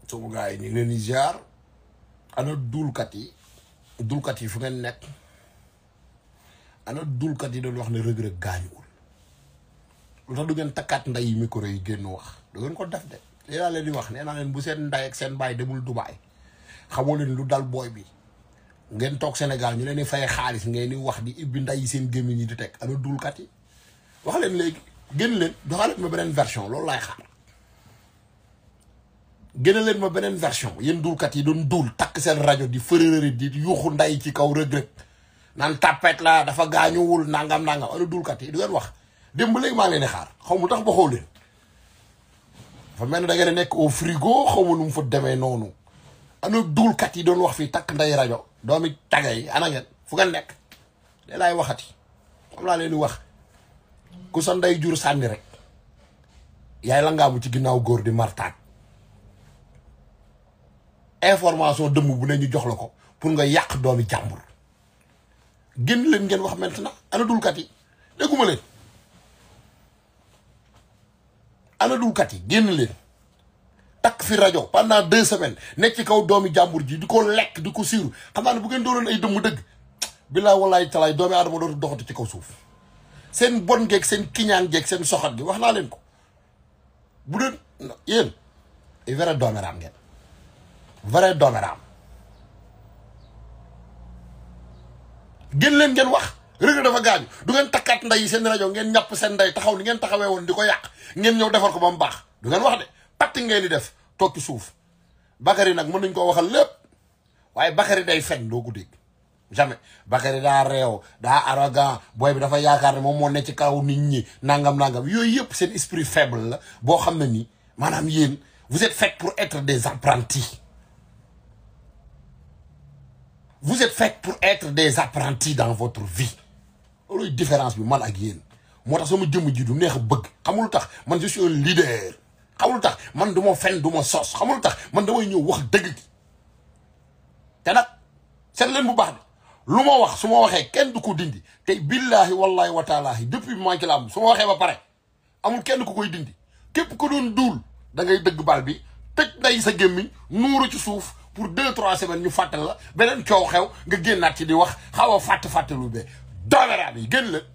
sama gars yi ñu ngi leen di ziar ana dulkat yi fu ngeen nekk ana dulkat yi doon wax ne Reug Reug gaañuwul lu tax du ngeen takkaat nday micro yi génn wax du ngeen ko def de lii laa leen di wax nee naa leen bu seen nday ak seen baay demul Dubaay xamoo leen lu dal booy bi ngeen toog Sénégal ñu leen di fay xaalis ngeen di wax di ibbi nday yi seen gémmiñ ñi di teg ana dulkat yi wax leen léegi génn leen joxaleen ma beneen version loolu laay xaar génne leen ma beneen version yéen dulkat yi doon dul takk seen rajo di fërërëri di yuuxu nday ci kaw Reug Reug naan tapet la dafa gaañuwul nangam ana dulkat yi du ngeen wax démb ba léegi maa leen di xaar xaw mu tax ba xaw leen dafa mel ni da ngeen nekk au frigo xaw ma nu mu fa demee noonu ana dulkat yi doon wax fii takk nday rajo doomi taga yi ana ngeen fu ngeen nekk lee laay waxati xam laa leen di wax ku sa nday jur sànni rek yaay la ngaamu ci ginnaaw góor di martaat information dëmm bu ne ñu jox la ko pour nga yàq doomi jàmbur génn leen ngeen wax maintenant ana dulkat yi dégguma leen ana dulkat yi génn leen takk fi rajo pendant 2 semaines nekk ci kaw doomi jàmbur ji di ko lekk di ko siiru xam naa ne bu ngeen doonoon ay dëmm dëgg billaay wallaay talaay doomi aadama dootu doxatu ci kaw suuf seen bon geeg seen kiñaan geeg seen soxat gi wax naa leen ko bu dee yéen ay vrai doomeraam ngeen vrai doomeraam génn leen ngeen wax Reug Reug dafa gaañu du ngeen takkaat nday seen rajo ngeen ñàpp seen nday taxaw ni ngeen taxawee woon di ko yàq ngeen ñëw defar ko ba mu baax du ngeen wax de patti ngeen di def toog ci suuf Bakary nag mën nañ koo waxal lépp waaye Bakary day fen doo ko dégg jamais Bakary daa réew daa arrogant booy bi dafa yaakaar ne moom moo ne ci kaw nit ñi nangam yooyu yëpp seen esprit faible la boo xam ne nii maanaam yéen vous êtes fait pour être des apprentis vous êtes fait pour être des apprentis dans votre vie loolu différence bi man ak yéen moo tax sama jëmm ji du neex a bëgg xamul tax man je suis un leader xamul tax man du ma fen du ma sos xamul tax man damay ñëw wax dëgg gi te nag seet leen bu baax de lu ma wax su ma waxee kenn du ko dindi te billahi wallahi wa taalaahi depuis maa ci la am su ma waxee ba pare amul kenn ku koy dindi képp ko doon duul da ngay dëgg bal bi tëj nday sa gémmiñ nuuru ci suuf pour 2-3 semaines ñu fàttal la beneen coow xew nga génnaat ci di wax xaw a fàttelu be doomeraam yi génn leen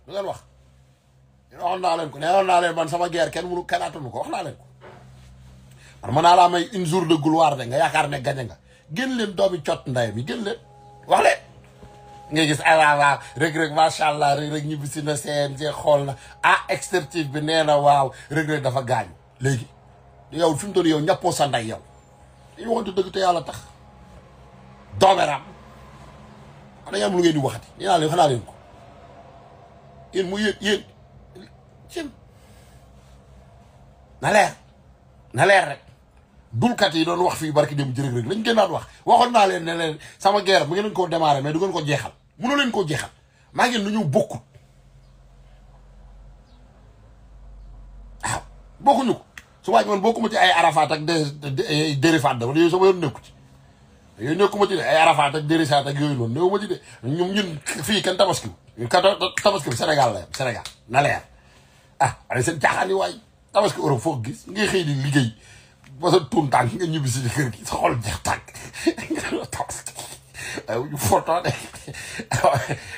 lu ngeen wax waxoon naa leen ko neewoon naa leen man sama guerre kenn mënu kennaatunu ko wax naa leen ko man mën naa laa may une jour de gloire de nga yaakaar ne gañe nga génn leen doomi cot nday mi génn leen wax leen nga gis waaw Reug Reug macha allah Reug Reug ñibbisi na CNG xool na expertise bi nee na waaw Reug Reug dafa gaañu léegi yow fi mu toll yow ñàppoo sa nday yow dañu waxante dëgg te yàlla tax doomeraam da nga am lu ngeen di waxati nee naa leen xanaa leen ko yéen mu yéen cim na leer rek dulkat yi doon wax fii barki dem ci Reug Reug lañ gënaat waxoon naa leen ne leen sama guerre mu ngeen ko démarrer mais du ngeen ko jeexal mënoo leen koo jeexal maa ngeen lu ñu bokkut waaw bokkuñu ko su waaj man bokkuma ci ay Arafat ak dérifaat dama yooyu sama yoon nekku ci yooyu nekkuma ci de ay Arafat ak dérifaat ak yooyu noonu néew ma ci de ñun fii kenn tabaski ñun tabaski bi Sénégal la yam Sénégal na leer wala seen caaxaan yi waay tabaski Europe foo gis ngay xëy di liggéey ba sa tuun tànk nga ñibbi si kër gi sa xol jeex tànk tabaski ñu photo de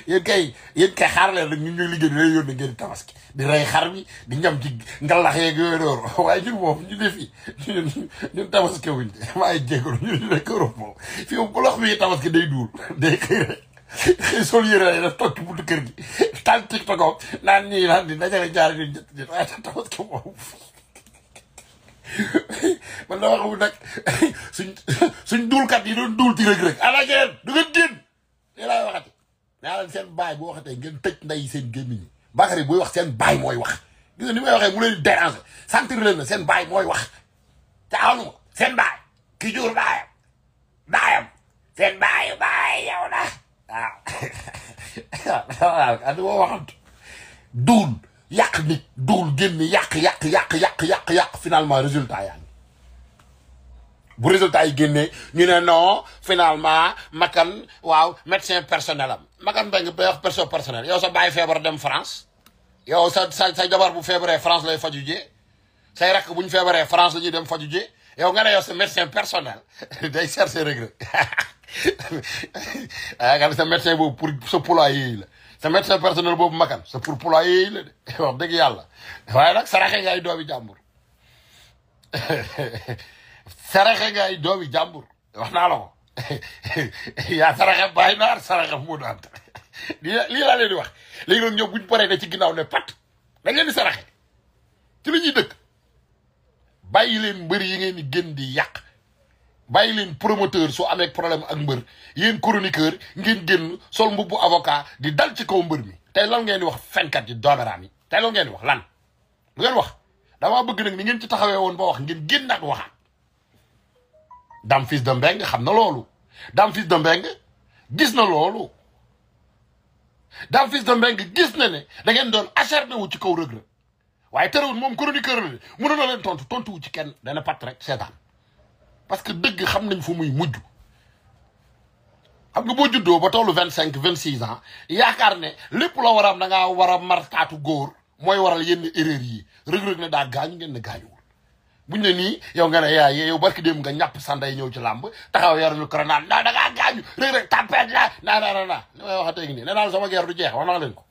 yéen kay xaar leen rek ñun ñuy liggéey di lay yónnee ngeen tabaski di rey xar bi di ñam ci ngalax yeeg yooyu noonu waaye ñun moom ñu ne fii ñun tabaski wuñ de maa ngi jégalu ñu nekk Europe moom fii moom bu lox bi tabaski day duul day xëy sol yére lay def toog ci buntu kër gi taal TikTok naan ñii naan di dajale jaar ñu jët waaye tabaski moom man dama xamul nag suñ duulkat yi doon duul ci Reug Reug ala ngeen du ngeen génn lii laay waxati naa leen seen baay bu waxatee ngeen tëj nday seen gémmiñ ñi Bakary buy wax seen baay mooy wax gis nga ni may waxee mu leen déranger sentir leen na seen baay mooy wax caaxaanu ma seen baay ki jur baayam seen baay yow na waaw andi moo waxantu duul yàq nit duul génn yàq finalement résultat yaa ngi bu résultat yi génnee ñu ne non finalement makan waaw médecin personnel am makan ba nga bay wax perso personnel yow sa bàyyi feebar dem France yow sa jabar bu feebaree France lay faju jee say rakk bu ñu feebaree France la ñuy dem faju ji yow nga ne yow sa médecin personnel day chercher Reug Reug nga ne sa médecin boobu pour sa poulailler yi la sa médecin personnel boobu makan c'est pour poulailler yi la de wax dëgg yàlla waaye nag saraxe nga ay doomi jàmbur saraxe nga ay doomi jàmbur wax naa la ko yaa saraxe bàyyi naar saraxe mu daan lii laa leen di wax léegi nag ñoom buñ paree ne ci ginnaaw ne pat dañ leen di saraxe ci la ñuy dëkk bàyyi leen mbër yi ngeen di gën di yàq bàyyi leen promoteur soo amee problème ak mbër yéen chroniqueur ngeen génn sol mbubbu avocat di dal ci kaw mbër mi tey lan ngeen di wax fenkat yi doomeraam yi tey lan ngeen di wax lan lu ngeen wax damaa bëgg nag ni ngeen ci taxawee woon ba wax ngeen génn ak waxaat Dame Fils de Mbengue xam na loolu Dame Fils de Mbengue gis na loolu Dame Fils de Mbengue gis na ne da ngeen doon acharné wu ci kaw Reug Reug waaye terewul moom chroniqueur la mënoon na leen tontu wu ci kenn dana pat rek seetaan parce que dëgg xam nañ fu muy mujj xam nga boo juddoo ba tollu 25 26 ans yaakaar ne lépp loo war a am da ngaa war a martaatu góor mooy waral yenn erreur yi Reug Reug ne daa gaañu ngeen ne gaañuwul buñ ne nii yow nga ne yaay yow barki dem nga ñàpp sanday ñëw ci làmb taxaw yaruñu ko naan da ngaa gaañu Reug Reug tapet la naa li may wax tey nii nee naa sama guerre du jeex wax naa leen ko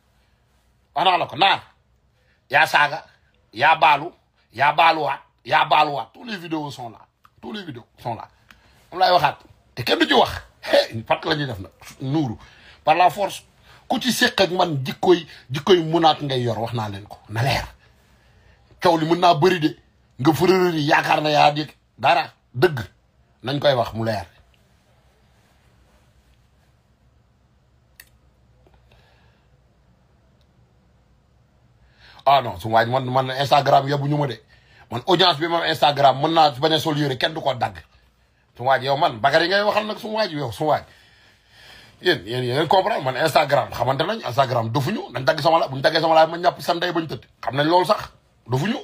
wax naa la ko naar yaa saaga yaa baaluwaat tous les vidéos sont là moom laay waxaat te kenn du ci wax pat la ñuy def nag nuuru par la force ku ci séq ak man jikkoy munaat ngay yor wax naa leen ko na leer coow li mën naa bëri de nga fërërër yi yaakaar na yaa dégg dara dëgg nañ koy wax mu leer ah non su waaj man Instagram yóbbu ñu ma de man audience bi moom Instagram mën naa bañ a sol yére kenn du ko dagg su waaj yow man Bakary ngay waxal nag su waaj yow su waaj yéen comprendre man Instagram xamante nañ Instagram dofuñu nañ dagg sama la buñ daggee sama la ma ñàpp sanday bañ tëdd xam nañ loolu sax dofuñu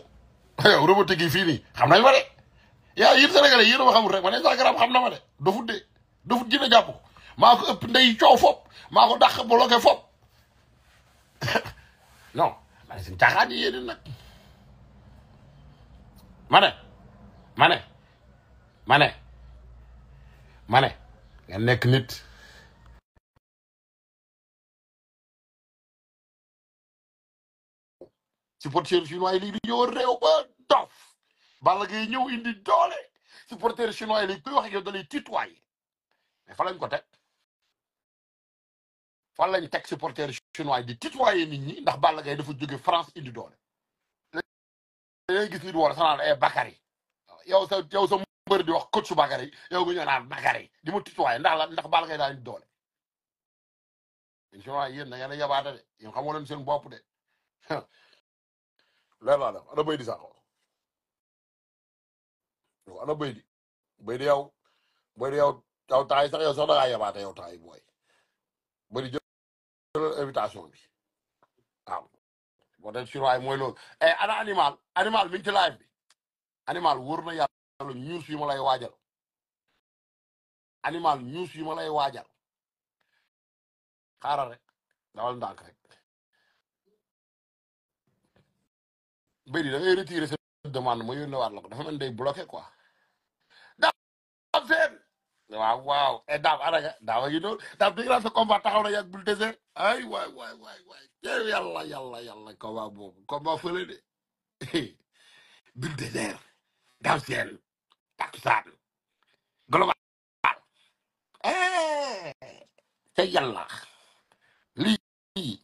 yow robotique yi fii nii xam nañ ma de yaa yéen Sénégalais yéen a ma xamul rek man Instagram xam na ma de dofut ji na jàpp ko maa ko ëpp ndey coow fop maa ko dàq bloqué fop non man suñ caaxaan yi yéen nag ma ne nga nekk nit supporter chinois yi lii di ñëw réew ba dof Balla Gaye ñëw indi doole supporter chinois yi lii kuy wax ak yow da lay tutoyer mais fa lañ ko teg fan lañ teg supporter chinois yi di tutoyer nit ñi ndax Balla Gaye dafa jóge France indi doole dangay gis nit wala sa naan Bakary yow sa mbër di wax coach Bakary yow nga ñëw naan Bakary di ma tutoyer ndax Balla Gaye daa indi doole chinois yéen da ngeen a yabaate de yéen xamoo leen seen bopp de leer laa def ana béy di sax yow ana béy di yow taay sax yow sax da ngaa yabaate yow taay booy bëri jël invitation bi waaw boo dee chinois mooy loolu ana animal mi ngi ci live bi animal wóor na yàlla news yi ma lay waajal animal news yi ma lay waajal xaaral rek dawal ndànk rek béy da ngay retirer sa demande ma yónnee waat la ko dafa mel day bloqué quoi daam seen waaw daam anaga daam a ngi noonu daam dégg naa sa combat taxaw na yàgg Bulldozer ay waay yàlla combat boobu combat fële de Bulldozer daam seen takusaan global ca yàlla lii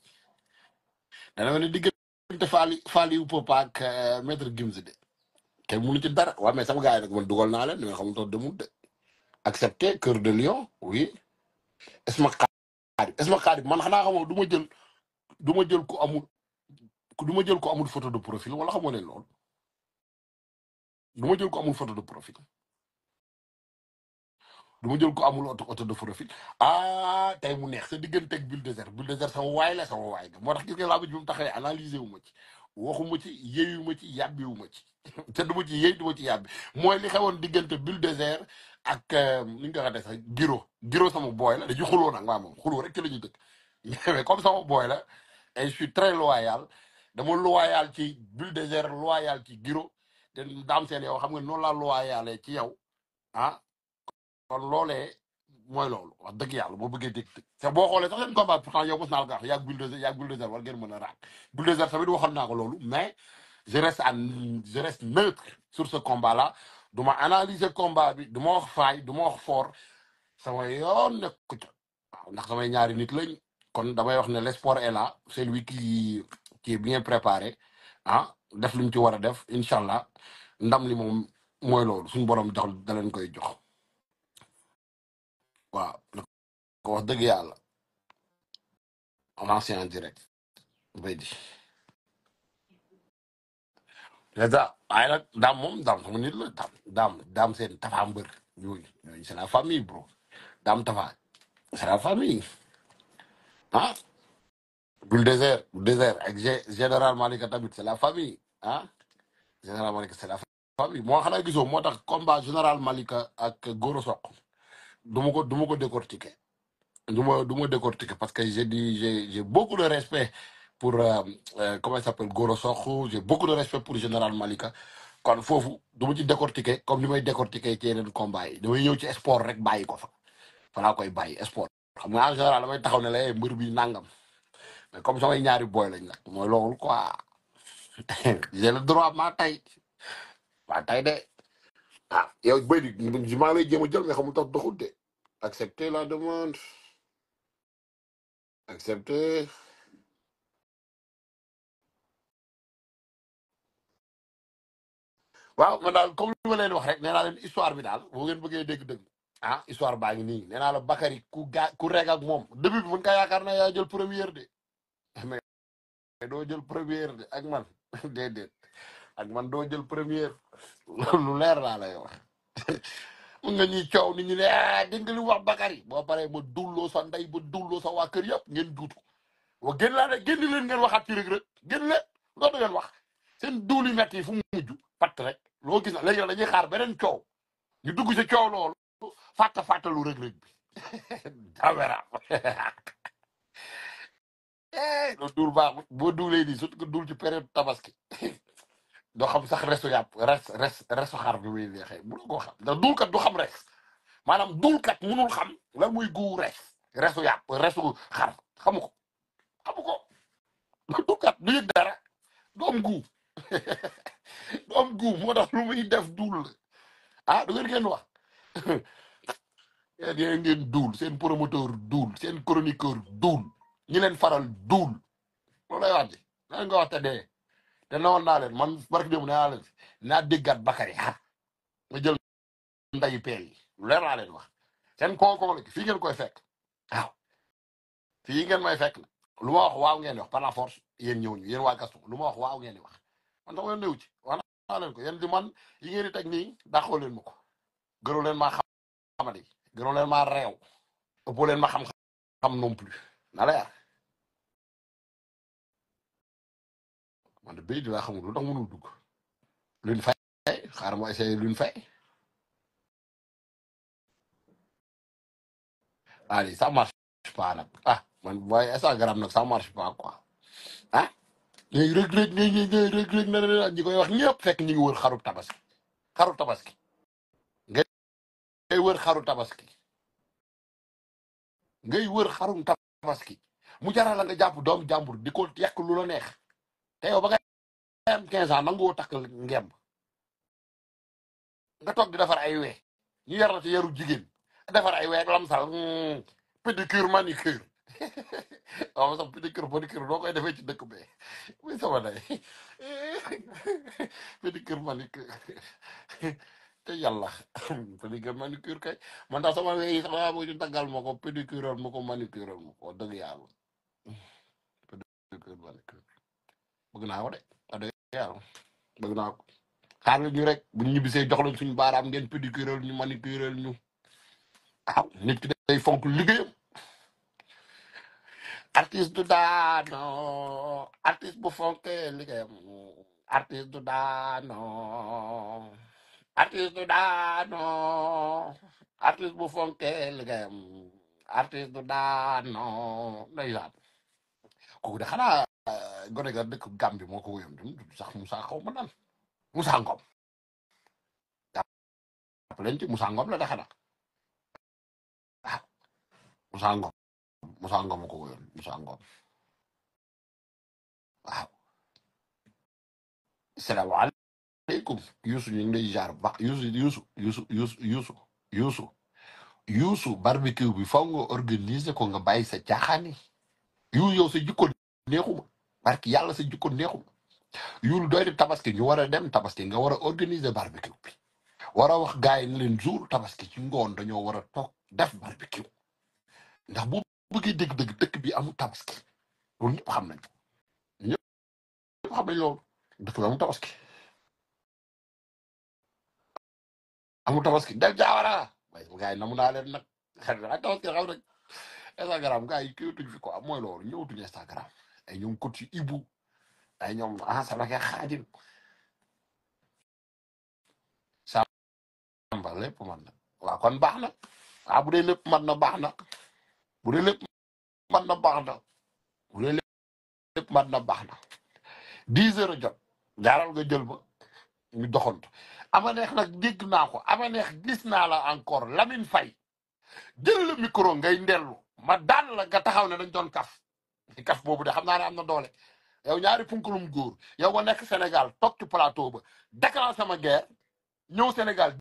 dana mel ni diggante faali wu Popa ak maître Gims de kenn mënu ci dara waaw mais sama gars yi nag man dugal naa leen ni nga xam tax demul de accepté cœur de lion oui esma xaarib man xanaa xamoo du ma jël ko amul photo de profil wala xamoo leen lool du ma jël ko amul photo de profil du ma jël ko amul auto de profil tey mu neex sa digganteeg Bulldozer sama waay la sama waay ga moo tax gis nga laa ba ji mu taxawee analyser wu ma ci waxuma ci yeeyu ma ci yàbbiwu ma ci te du ma ci yeey du ma ci yàbbi mooy li xewoon diggante Bulldozer ak ni ñu ko waxee sax giro sama booy la dañuy xuloo nag maa moom xuloo rek ci la ñuy dëkk mais comme sama booy la et je suis très loyal dama loyal ci Bulldozer loyal ci giro te daam seen yow xam nga noonu laa loyale ci yow ah kon loolee mooy loolu wax dëgg yàlla boo bëggee dégg te boo xoolee sax seen combat pourtant yow mos naa la ko wax yaag Bulldozer war ngeen mën a raak Bulldozer tamit waxoon naa ko loolu mais je reste neutre sur ce combat là du ma analyser combat bi du ma wax faay du ma wax fort sama yoon nekku ca waaw ndax samay ñaari nit lañ kon damay wax ne l'espoir est là c'est lui qui est bien préparé ah def li mu ci war a def incha allah ndam li moom mooy loolu suñu borom jox da leen koy jox waaw ko wax dëgg yàlla avancé en direct bay di dèjà waaye nag daam moom daam sama nit la daam seen tafa mbër yooyu c'est la famille bro daam tafa c'est la famille ah Bulldozer ak général Malika tamit c'est la famille ah général Malika c'est la famille moo xanaa gisoo moo tax combat général Malika ak Goro Sock du ma ko décortiquer du ma décortiquer parce que j'ai beaucoup de respect pour comment il s'appelle Goro Sock j'ai beaucoup de respect pour général Malika kon foofu du ma ci décortiquer comme ni may décortiquer ci yeneen combat yi damay ñëw ci sport rek bàyyi ko fa laa koy bàyyi sport xam nga en général damay taxaw ne la mbër bi nangam mais comme samay ñaari boy lañ nag mooy loolu quoi j'ai le droit maa tay de ah yow béy di maa lay jéem a jël mais xamul tax doxul de accepter la demande accepter waaw man daal comme li ma leen wax rek nee naa leen histoire bi daal boo ngeen bëggee dégg-dëgg ah histoire baa ngi nii nee naa la Bakary ku reg ak moom début bi mën nga yaakaar na yaa jël première de mais doo jël première de ak man déedéet ak man doo jël première lu leer laa lay wax mun nga ñuy coow nit ñi ne ah dégg nga li mu wax Bakary boo paree ma dulloo sa ndey ba dulloo sa waa kër yëpp ngeen duutu wa génn laa ne génn leen ngeen waxaat ci Reug Reug génn leen loolu ngeen wax seen duuli metti yi fu mu mujj patt rek loo gis na léegi nag dañuy xaar beneen coow ñu dugg ci coow loolu fàttalu Reug Reug bi dawera lu duul baax boo duulee nii surtout que duul ci période tabaski doo xam sax resu yàpp resu xar bi muy neexee bu la ko xam ndax duulkat du xam res maanaam duulkat munul xam lan muy guu resu yàpp resu xar xamu ko duulkat du yëg dara du am guu du am guu moo tax lu muy def duul la ah du ngeen wax yéen ngeen duul seen promoteur duul seen chroniqueur duul ñi leen faral duul loolu lay wax ji nan nga wax te dee te newoon naa leen man barki démb nee naa leen naa déggaat Bakary ah nga jël ndayu peel yi lu leer laa leen wax seen kookoo la fii ngeen koy fekk waaw fii ngeen may fekk lu ma wax waaw ngeen di wax par la force yéen ñëw ñu yéen waa Gaston lu ma wax waaw ngeen di wax man sax yoon néew ci wax naa leen ko yéen di man yi ngeen di teg nii dàqoo leen ma ko gënoo leen maa xamadi gënoo leen maa réew ëppoo leen ma xam non plus na leer man de béy di laa xamul lu tax mënul dugg luñ fay xaaral ma essayé luñ fay allez ça marche pas nag ah man waaye Instagram nag ça marche pas quoi ah léegi rëg na ñi koy wax ñëpp fekk ñi ngi wër xaru tabaski ngay wër xaru tabaski ngay wër xarum tabaski mu jaral la nga jàpp doomu jàmbur di ko yàq lu la neex te yow ba nga am 15 ans nangoo takk ngemb nga toog di defar ay wee ñu yar la ci yaru jigéen defar ay wee ak lamsal pédicure manicure waaw sax pédicure manicure doo koy defee ci dëkk bee muy sama day pédicure manicure te yàlla pédicure manicure kay man tax sama wee yi sax daa bëgg ñu taggal ma ko pédicure ma ko manicure ma ko dëgg yàlla pédicure manicure bëgg naa ko de wax dëgg yàlla bëgg naa ko xaar ñu rek bu ñu ñibbisee jox leen suñu baaraam ngeen pédicure ñu manicure ñu waaw nit ki day fonk liggéeyam artiste du daano artiste bu fonkee liggéeyam artiste du daano artiste du daano artiste bu fonkee liggéeyam artiste du daano ndeysaan kooku de xanaa gone ga dëkk Gambie moo ko wóyam dum sax Moussa xaw ma nan Moussa Ngom leen ci Moussa Ngom la dexe na ah Moussa Ngom Moussa Ngom ko woyoon Moussa Ngom waaw salaamaaleykum Youssou ñu ngi lay jaar ba Youssou barbecue bi faw nga organiser ko nga bàyyi sa caaxaan yi yow sa jikko neexuma barki yàlla sa jikko neexuma yulu doy di tabaski ñu war a dem tabaski nga war a organiser barbecue bi war a wax gars yi ne leen jour tabaski ci ngoon dañoo war a toog def barbecue ndax bu bëggee dëgg-dëgg dëkk bi amul tabaski loolu ñëpp xam nañ ko ñëpp xam nañ loolu dëkk bi amul tabaski del jaawara waaye gars yi namu naa leen nag xel tabaski xam rek Instagram gars yi kiiwatuñ fi quoi mooy loolu ñëwatuñ Instagram ay ñoom coach ci Ibu ay ñoom Sabake Xaadim Samba lépp man na waaw kon baax na bu dee lépp man na baax na bu dee lépp man na baax na bu dee lépp man na baax na 10 heures a jot jaaral nga jël ba ñu doxantu ama neex nag dégg naa ko ama neex gis naa la encore Lamine Faye jël la micro ngay ndellu ma daan la nga taxaw ne dañ doon kaf boobu de xam naa ne am na doole yow ñaari punkalum góor yow nga nekk Sénégal toog ci plateau ba déclenché sama guerre ñëw Sénégal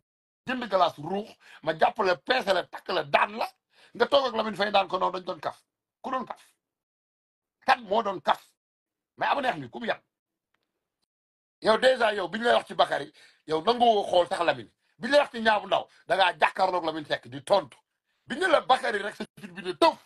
jënd glace ruux ma jàppale peese la takk la daan la nga toog ak Lamine Faye daan ko noonu dañ doon kaf ku doon kaf kan moo doon kaf mais ama neex mi ku mu yàq yow dèjà yow bi ñu lay wax ci Bakary yow nangu xool sax Lamine bi ñu lay wax ci ñaabu ndaw da ngaa jàkkaarloog Lamine Seck di tontu bi ñu la Bakary rek sa fit bi ne tëf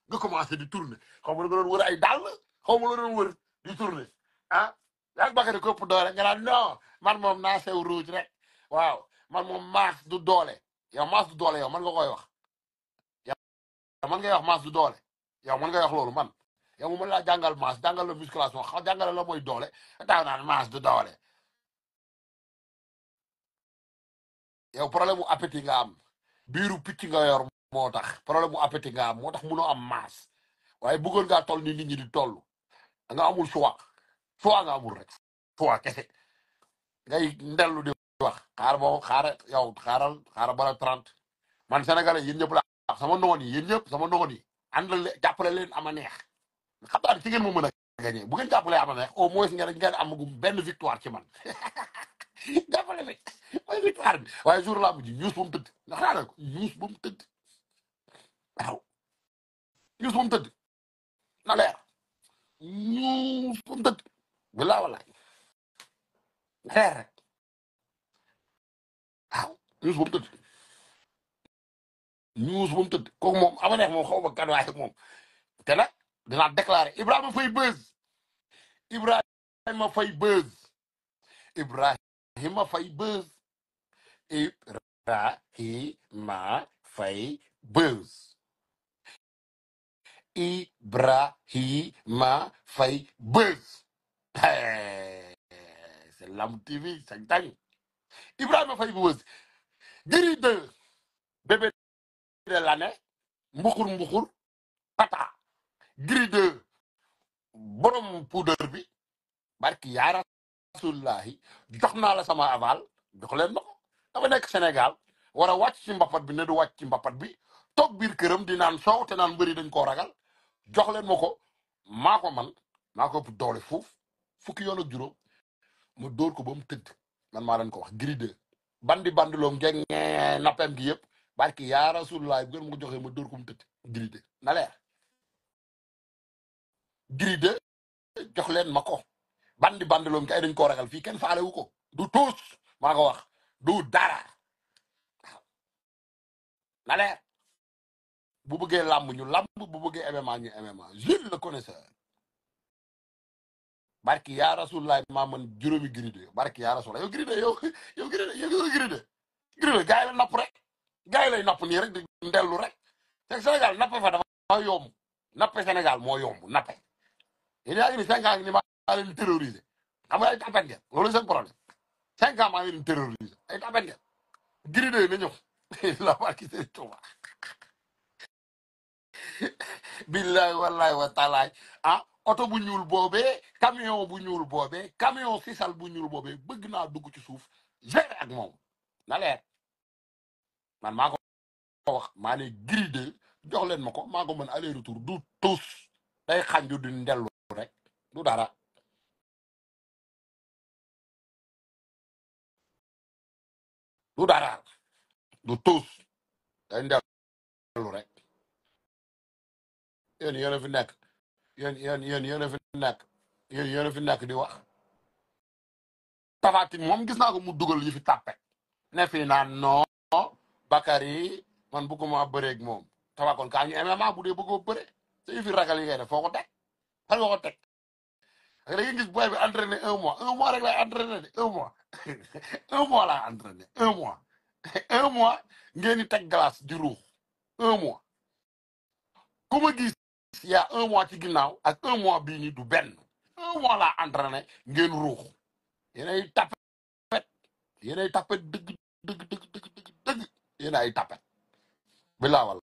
nga commencé di tourner xaw ma la nga doon wër ay dàll xaw ma la doon wër di tourner yaa Bakary ko ëpp doole nga naan non man moom naa sew rouge rek waaw man moom maas du doole yow maas du doole yow man nga koy wax yow man ngay wax maas du doole yow man ngay wax loolu man yow mu mën laa jàngal maas jàngal la musculation jàngal la mooy doole daaw naan maas du doole yow problème mu appétit nga am biiru picc nga yor moo tax problème mu appétit nga am moo tax munoo am maas waaye bëggoon ngaa toll ni nit ñi di toll da nga amul choix nga amul rek choix kese ngay ndellu di wax xaaral bala 30 man sénégalais yéen ñëpp la sama noon yi yéen ñëpp sama noon yi àndal jàppale leen ama neex xam naa ci ngeen ma mën a gagné bu ngeen jàppalee ama neex au moins ngeen amagum benn victoire ci man jàppale fi mooy victoire bi waaye jour laa ji ñuus ba mu tëdd ndax naa ko ñuus ba mu tëdd waaw ñuus ba mu tëdd na leer ñuus ba mu tëdd bilaa walaay leer rek waaw ñuus ba mu tëdd ñuus ba mu tëdd kooku moom ama neex moom xaw ma kan waaye moom te nag dinaa déclaré Ibrahima Faye Beuz Ibrahima Faye Beuz Ibrahima Faye Beuz Ibrahima Faye Beuz Ibrahima Faye Beuz c'est Lamb TV sañ tañ Ibrahima Faye Beuz Gris 2 bébé de l'année mbuxur tata Gris 2 borom poudre bi barki yaa rasulullahi jox naa la sama aval jox leen ma ko dafa nekk Sénégal war a wàcc ci mbapat bi ne du wàcc ci mbapat bi toog biir këram di naan soow te naan mbëri dañ koo ragal jox leen ma ko maa ko man maa ko ëpp doole fukki yoon ak juróom ma dóor ko ba mu tëdd man maa leen ko wax Gris 2 bandiloom ngeen nappem gi yëpp barki yaa rasulullahi bu ngeen ma ko joxee ma dóor ko mu tëdd Gris 2 na leer Gris 2 jox leen ma ko bandiloom kay dañ koo ragal fii kenn faale wu ko du tuus maa ko wax du dara na leer bu bëggee làmb ñu làmb bu bëggee MMA ñu MMA Jules le connaisseur barki yaa rasulullah maa man juróomi Gris 2 barki yaa rasulullah yow Gris 2 yow Gris 2 gars yi la napp rek gars yi lay napp nii rek di ndellu rek te Sénégal nappe fa dafa yomb nappe Sénégal moo yomb nappe yéen yaa ngi ni 5 ans ni maa leen terroriser xam nga ay tapet ngeen loolu seen problème 5 ans maa ngi leen terroriser ay tapet ngeen Gris 2 na ñëw la barki seen Tuuba billahi wallahi wa taalaay oto bu ñuul boobee camion bu ñuul boobee camion sisal bu ñuul boobee bëgg naa dugg ci suuf gérer ak moom na leer man maa ko wax maa ne Gris 2 jox leen ma ko maa ko mën aller retour du tus day xànju di ndellu rek du dara du dara du tus day ndellu rek yéen a fi nekk yéen a fi nekk yéen a fi nekk di wax Tapha Tine moom gis naa ko mu dugal yi fi tàppe ne fii naan non Bakary man bëgguma bëreeg moom Tapha kon kaa ñu MMA bu dee bëggoo bëre te yi fi ragal yi ngay def foo ko teg fan nga ko teg da ngay gis booy bi entraîné 1 mois rek lay entraîné de 1 mois 1 mois laa entraîné 1 mois 1 mois ngeen di teg glace di ruux 1 mois ku ma gis y a 1 mois ci ginnaaw ak 1 mois bii nii du benn 1 mois laa entraîné ngeen ruux yéenay tapet yéenay tapet dëgg dëgg dëgg dëgg dëgg dëgg yéen ay tapet bi laa wal